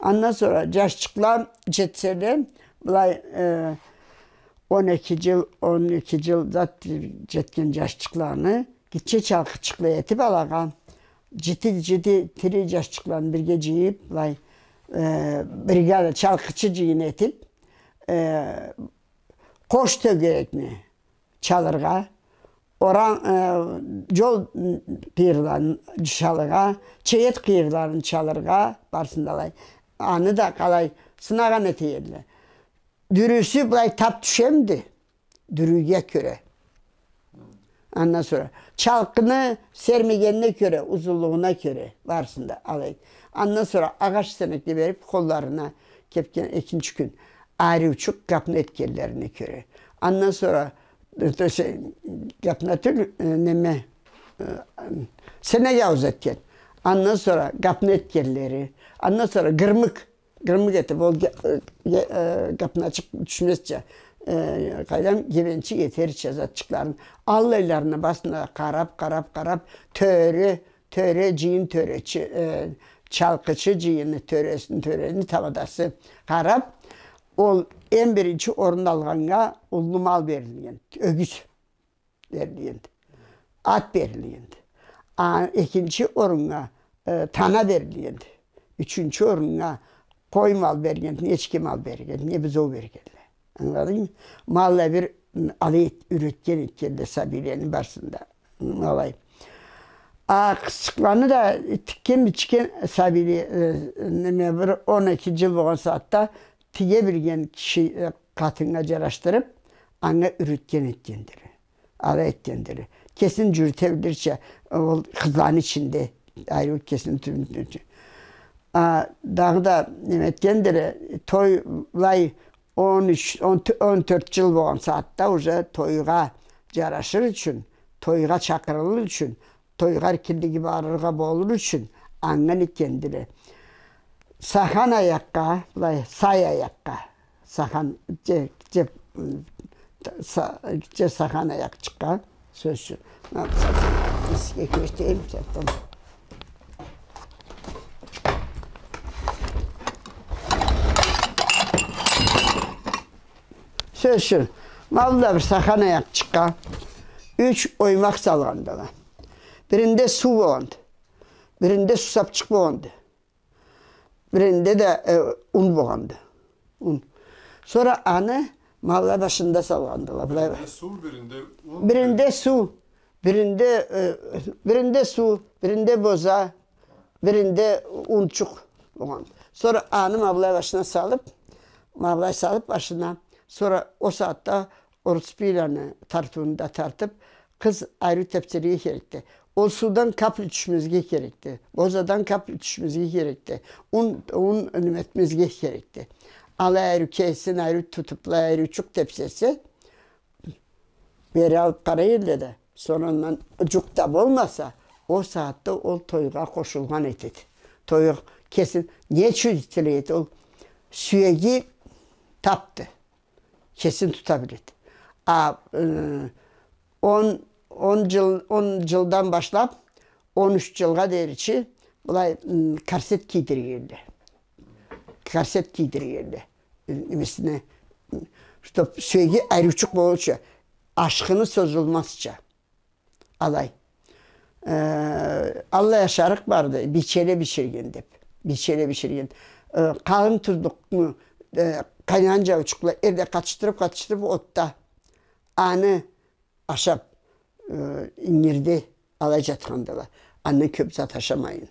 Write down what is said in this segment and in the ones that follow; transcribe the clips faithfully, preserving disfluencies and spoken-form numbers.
Андан сора джашчыкъла джетселе, былай, э, он эки джыл, он эки джыл зат джетген джашчыкъланы гитче чалкъычыкъла этиб алагъа, джети, джети, тири джашчыкъланы бирге джыйыб, былай, э, бригада, чалкъычы джыйын этиб, э, къош тёгерекни чалыргъа, орам, э, джол къыйырларын чалыргъа, чегет къыйырларын чалыргъа, барысын да алай. Аны да къалай сынагъан эте эдиле. Дюрюсю былай таб тюшемиди, дюрюге кёре. Андан сора чалкъыны сермегенине кёре, узунлугъуна кёре, барысын да алай. Андан сора агъач сенекни бериб, къолларына кепген экинчи кюн ариучукъ гапны этгенлерине кёре. Андан сора, э, то есть, э, гапны тюл, э, неме, э, сенек ауз этген. Андан сора гапны этгенлери. Андан сора гырмык. Гырмык этиб, ол ге-, э, ге-, э, гапны ачыкъ тюшмезча, э, къайдам, гебенчик этерча затчыкъларын. Аллайларына, басына къараб, къараб, къараб, тёре, тёре, джыйын тёречи, э, чалкъычы джыйыны тёресин, тёрени тамадасы къараб, ол эм биринчи орун алгъаннга уллу мал берилгенди, ёгюз берилгенди. Ат берилгенди. А, экинчи оруннга, э, тана берилгенди. Ючюнчю оруннга къой мал бергенди, не эчки мал бергенди, не бузоу бергенди. Ангыладынгмы? Малла бир, м, алай эт-, юретген этгенди сабийлени барысын да. М, алай. А къызчыкъланы да тикген, бичген сабийле, э, неме, бир он эки джыл болгъан сагъатда тиге билген киши, э, къатыннга джарашдырыб, анга юретген этгендиле. Алай этгендиле. Кесин джюрюте билирча, ол къызланы ичинде, айры кесин тю-, тю-, тю-, А, дагъыда неме этгендиле, той былай он юч, он тё-, он тёрт джыл болгъан сагъатда уже тойгъа джарашыр ючюн, тойгъа чакъырылыр ючюн, тойгъа эркинлиги барыргъа болур ючюн, анга не этгендиле. Сахан аякъгъа, былай, сай аякъгъа. Сахан, гитче, гитче, м, са-, гитче сахан аякъчыкъгъа, сёз ючюн. Ма, мисге кёрсетейим, сен. Сёз ючюн, ма былайда бир сахан аякъчыкъгъа юч оймакъ салгъандыла. Биринде суу болгъанды, биринде сусапчыкъ болгъанды. Биринде да, э, ун болгъанды. Ун. Сора аны ма былай башында салгъандыла. Былай. Биринде суу, биринде ун, биринде суу, биринде, э, биринде суу, биринде боза, биринде унчукъ болгъанды. Сора аны ма былай башына салыб, ма былай салыб башына, сора ол сагъатда орус бийлени тартыуну да тартыб, къыз айры тепсерге керекди. Ол суудан капля тюшмезге керекди. Бозадан капля тюшмезге керекди. Ун, ун неме этмезге керекди. Алай айры кесин айры тутуб, былай айрычыкъ тепсесе, бери алыб къарай эдиле да, сора андан джукъ да болмаса, ол сагъатда ол тойгъа къошулгъан этеди. Той кесин не ючюн этиледи? Ол сюеги табды. Кесин тута биледи. А, э, он, он джыл, он джылдан башлаб, он юч джылгъа деричи былай, м, корсет кийдиргенди. Корсет кийдиргенди. Э, немесине, м, чтоб сюеги айрычыкъ болурча, ашхыны созулмазча. Алай. Э, аллай ашарыкъ барды, бийчеле биширген деб. Бийчеле биширген. Э, къалын тузлукъну, э, къайнагъан джаучукъла эрде къатышдырыб, къатышдырыб отда. Аны ашаб, э, ингирде алай джатхандыла. Андан кёб зат ашамайын.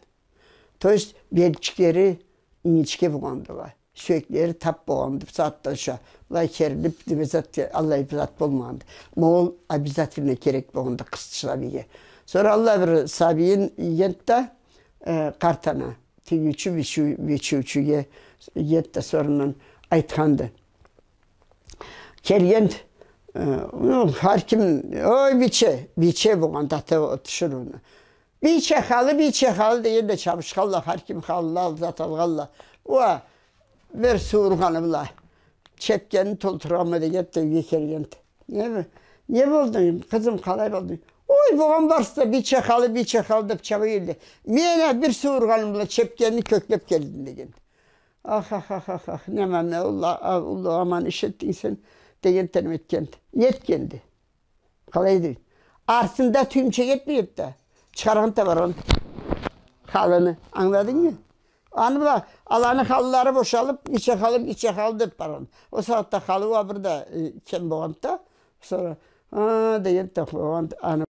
То есть, белчиклери ингичге болгъандыла. Сюеклери таб болгъанды, бусагъатда уша. Былай керилиб, неме зат, аллай бир зат болмагъанды. Ма ол обязательно керек болгъанды къызчыкъ сабийге. Сора аллай бир сабийин ийгенди да, э, къарт ана, тигиучю, бичиу-, бичиучюге ийгенди да, сора андан айтханды. Келгенди, э, ну, хар ким, ой, бийче, бийче болгъанды, ата тиширыуну. Бийче халы, бийче халы дегенде, чабышханла, хар ким халыла, зат алгъанла. Уа, бир сууургъаны бла чепкенни толтургъанма дегенди да, юйге келгенди. Не б-, не болду, къызым, къалай болду? Ой, болгъан барысы да бийче халы, бийче халы деб чаба келди. Мен а бир сууургъаным бла чепкенни кёклеб келдим, дегенди. Ах, ах, ах, ах, ах, неме, не уллу, а, уллу аман иш этдинг сен, дегенди, неме этгенди. Не этгенди? Къалай дейм? Артында тюйюмчек этмегенди да, чыгъаргъанды да баргъанды халыны. Ангыладынгмы? Аны бла, аланы халылары бошалып, нича халым, нича халы деп баргъан. Ол сагъатда халы уа бир да, э, кем болгъанды да. Сора, а, дегенди да къойгъанды, аны